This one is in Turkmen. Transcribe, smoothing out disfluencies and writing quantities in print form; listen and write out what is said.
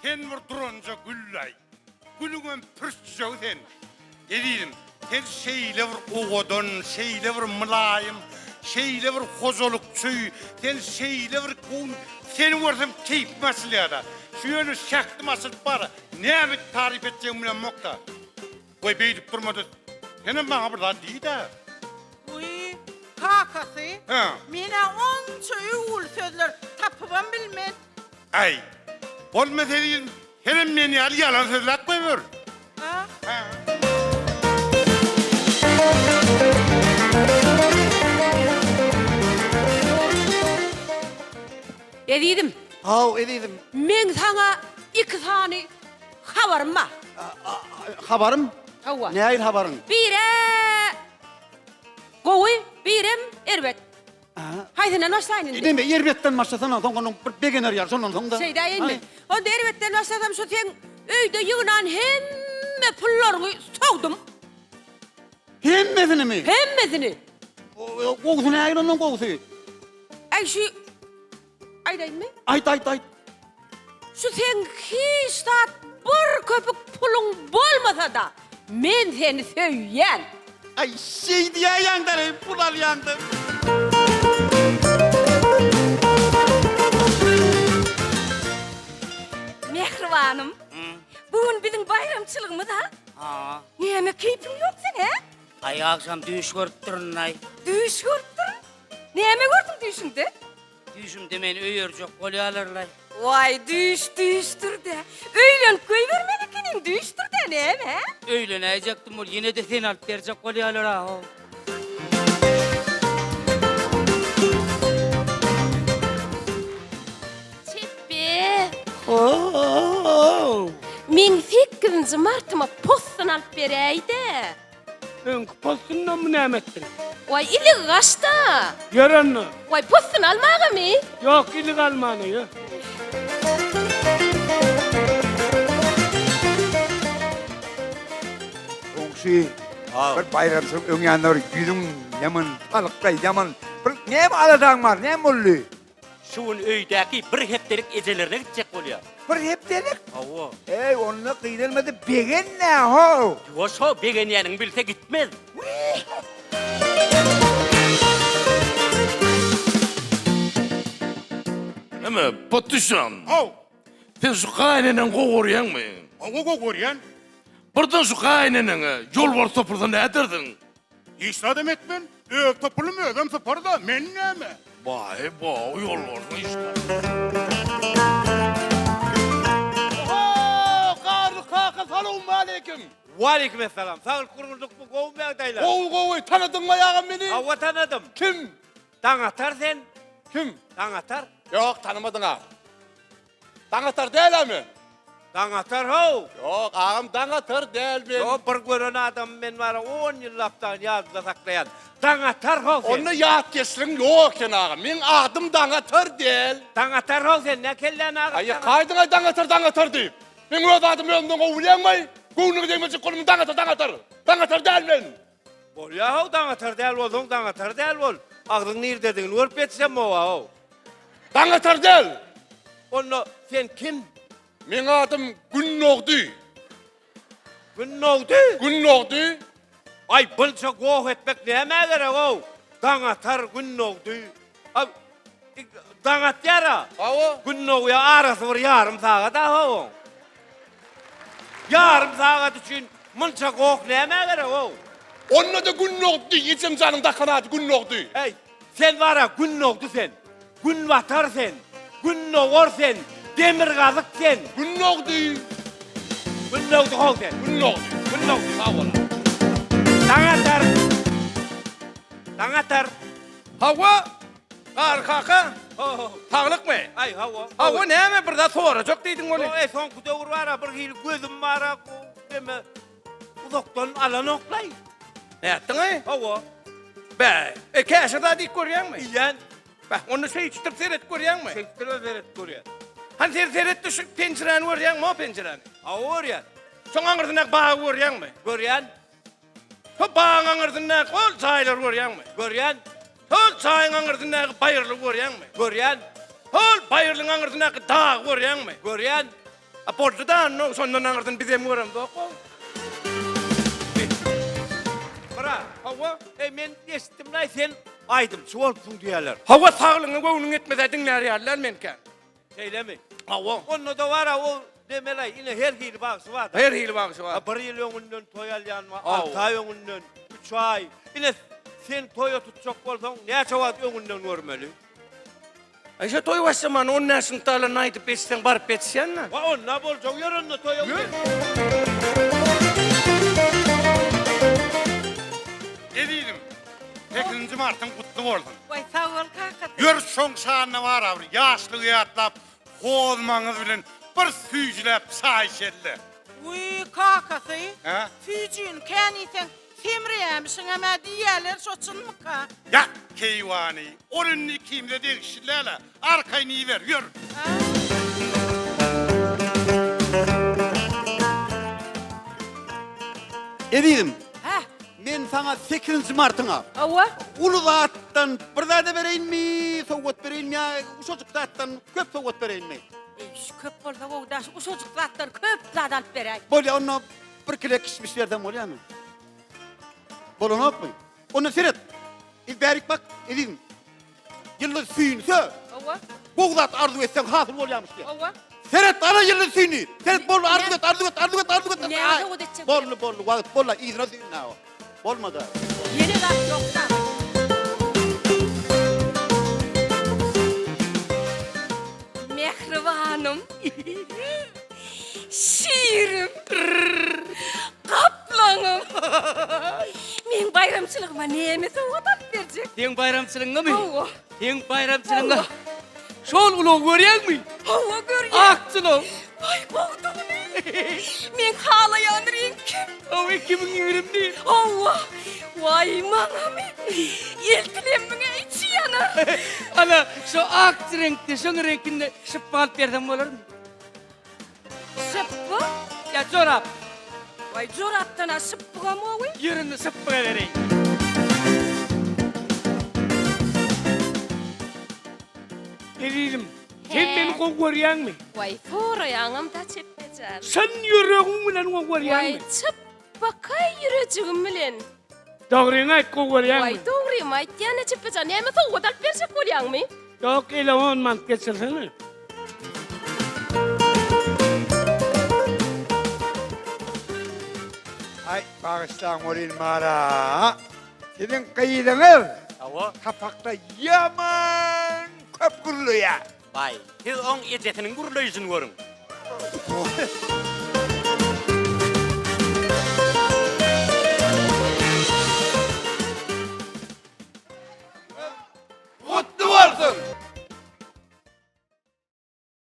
Sen bir duranja gül-laý. Gülüňem pürçjegi sen. Ezizim, sen şeýle bir owadan, şeýle bir mylaýym, şeýle bir hojalykçy, sen şeýle bir gowy, seni görsem keýpim açylýar-da. Şu ýöne şähdim açylyp bar-a, näme taryp etjegimi bilemok-da. Goý, beýdip durma-da, senem maňa bir zat diý-dä. Wiý, kakasy, men-ä onça öwgüli sözler tapybam bilmen. Äý, bolmasa ezizim, senem men ýaly ýalan sözläp goýber. Hä? Hä. Ezizim. Haw, ezizim. Meň saňa iki sany habarym bar. Habarym? Hawa. Nähili habaryň? Biri gowy, birem erbet. Haýsyndan başlaýyn indi? Neme, erbetden başlasana, soň onuň bir begener ýaly, şondan soň-da. Şeýdäýinmi? Onda erbetden başlasam, şu seň öýde ýygnan hemme pullaryňy sowdum. Hemmesinimi? Hemmesini. Gowusy nähili ondan gowusy? Äý, şu Aýdaýynmy? Aýt, aýt, aýt. Şu seň hiç zat bir köpük puluň bolmasa-da, men seni söýýän. Aý, şeý diýäýeňdä-leý, pul alýaňda. Mähribanym, bu gün biziň baýramçylygymyz-a? Ha. Näme keýpiň ýok seň, hä? Aý, agşam düýş görüpdirin-aý. Düýş görüpdirin? Näme gördüň düýşüňde? Düýşümde meni öýerjek bolýalarlaý. Waý, düýş düýşdür-dä. Öýlenip goýbermeli ekeniň, düýşdür-dä, näme, hä? Öýlenäýjekdim bol, ýene-de seni alyp berjek bolýalar-a-how. Çepbe! Ho-o-o! Meň sekizinji martyma possun alyp beräý-dä. Öňki possundanmy näme etdiň? Waý, iligi gaçda. Ýör onda. Waý, possun almagamy? Ýok, ilik almana, ýör. Goňşy, bir baýramçylyk öň ýanynda bir ýüzüň ýaman salykda ýaman bir näme aladaň bar, näme boldy? Şu gün öýdäki bir hepdelik ejelerine gitjek bolýar. Bir hepdelik? Hawa. Eý, onda gynalma-da begenme-how! Ýuwaş-how, begenýäniňi bilse gitmez. Eme, Patyşam. Haw. Sen şu gaýyneneňi gowy görýäňmi? Hawa, gowy görýän. Birden şu gaýyneneňe ýolbars topulsa nädersiň? Hiç zadam etmen. Öz topulym özem sypar-da, men näme? Baý, bo, ýolbarsyň işdä. Oho, Garly kaka salowmaleýkim. Waleýkim essalam. Saglyk gurguldykmy, gowumy ýagdaýlar? Gowy, gowy. Tanadyňmy agam meni? Hawa tanadym. Kim? Daňatar sen. Kim? Daňatar. Ýok, tanymadyň agam. Daňatar däl-ä men. Daňatar how. Ýok, agam Daňatar däl men. Ýok, bir gören adamy men bara on ýyllap dagy ýadymda saklaýan. Daňatar how sen. Onda ýatkeşligiň ýok eken agam. Meň adym Daňatar däl. Daňatar how sen, nä kelläni agyrtýaň? Aý, kaýdyňaý Daňatar, Daňatar diýip. Meň öz adymy özümden gowy bilýäňmi? Göwnüňe degmejek bolma Daňatar, Daňatar. Daňatar däl men. Bolýa how, Daňatar däl bolsaň Daňatar däl bol. Agzyň nirdedigini görüp ýetişem bowa how. Daňatar däl! Onda sen kim? Meň adym Gündogdy. Gündogdy? Gündogdy. Aý, bunça goh etmek nämä gerek-ow? Daňatar, Gündogdy. Aý, daň atýar-a. Hawa. Gündogýa arasy bir ýarym sagat-a oň. Ýarym sagat üçin munça goh nämä gerek-ow? Onda-da Gündogdy, ejem janyň dakan ady Gündogdy. Äý, Sen bara Gündogdy sen. Günbatar sen. Gündogar sen. Demirgazyk sen. Gündogdy. Gündogdy how sen. Gündogdy. Gündogdy. Sag bol. Daňatar. Daňatar. Hawa, Garry kaka. Ho. Saglykmy? Aý, hawa. Hawa, näme bir zat sorajak diýdiň ony. Ýok, eý, soňky döwür bara bir hili gözüm bara deme Uzakdan alanoklaý. Nätdiňaý? Hawa. Bä, e käşir zat iýip görýäňmi? Iýýän. Bä, onda şeýtdirip seredip görýäňmi? Şeýtdirip seredip görýän. Hany sen seret-de şu penjiräni görýäňmi, o penjiräni? Hawa görýän. Şoň aňyrsyndaky bagy görýäňmi? Görýän. Şo bagyň aňyrsyndaky ol jaýlary görýäňmi? Görýän. Hol jaýyň aňyrsyndaky baýyrlygy görýäňmi? Görýän. Hol baýyrlygyň aňyrsyndaky dagy görýäňmi? Görýän. A boldy da onda şondan aňyrsyny bizem göremzok. Myrat, hawa, eý men eşitdim-laý sen aýdymçy bolupsyň diýýärler. Hawa saglygyňa göwnüň ýetmese diňlär ýalylar meňkä. Şeýlemi? Hawa. Onda-da bar-a o nemelaý, ine her hili bagşy bar-da. Her hili bagşy bar. Bir ýyl öňünden toý alýan bar, alty aý öňünden, üç aý. Ine sen toýa tutjak bolsaň näçe wagt öňünden görmeli? Aý şo toý başlamany on bäş minutda alanyny aýdyp ýetişseň baryp ýetişýän-dä. Wa onda boljak ýör onda toýa. Ýör. Ezizim, sekizinji martyň gutly bolsun. Waý sag bol kakasy. Ýör şoň şanyna bar-a bir ýaşlygy ýatlap, hozmaňyz bilen bir süýjüläp çaý içeli-le. Wiý kakasy, Hä? süýjüni kän iýseň Semreýämişiňem-ä diýýäler, şo çynmyka? Ýak, keýwany, ol indi ikimize degişli däl-ä, arkaýyn iýiber, ýör. Ezizim. Hä? Men saňa sekizinji martyňa. Hawa. Uly zatdan bir zada bereýinmi, sowgat bereýinmi ýa uşajyk zatdan köp sowgat bereýinmi? Eý, şu köp bolsa gowy daş, uşajyk zatdan köp zat alyp beräý. Bolýa, onda Bir kile kişmiş bersem bolýarmy? Bolanokmy? Onda seret. Il bärik bak, ezizim. Ýyldyz süýnse, Hawa. gowy zat arzuw etseň hasyl bolýarmyş diýýär. Hawa. Seret, ana ýyldyz süýndi. Seret, boldy, arzuw et, arzuw et, arzuw et, arzuw et. Näme sowgat etjek? Boldy, boldy, wagt boldy, yzyna süýndi ha. Bolmady. Ýene zat ýok-da. Mähribanym. Şirim. Gaplaňym. Meň baýramçylygyma näme sowgat alyp berjek? Seň baýramçylygyňamy? Hawa. Seň baýramçylygyňa şol ulagy görýäňmi? Hawa görýän. Ak ulag. Waý gowudygyny. Meň halaýan reňkim. Hawa 2021. Hawa. Waý maňamy? Eltilemmiňe içi ýanar. Ana şo ak reňkde, şoň reňkinde şypba alyp bersem bolarmy? Şypba? Ýa jorap. Waý jorapdan-a şypbygam gowy. Ýör indi şypbyga bereýin. Ezizim, sen meni gowy görýäňmi? Waý soraýaňam-da çepbejan. Çyn ýüregiň bilen gowy görýäňmi? Waý çypbakaý ýürejigim bilen. Dogryňy aýt, gowy görýäňmi? Waý dogrymy aýtýan-a çepbejan. Näme sowgat alyp berjek bolýaňmy? Ýok, ele on manat geçirsene. Aý, bagyşlaň welin mara. Siziň gyzyňyz Hawa. sapakda ýaman köp gürleýär. Baý, siz oň ejesiniň gürleýşini görüň.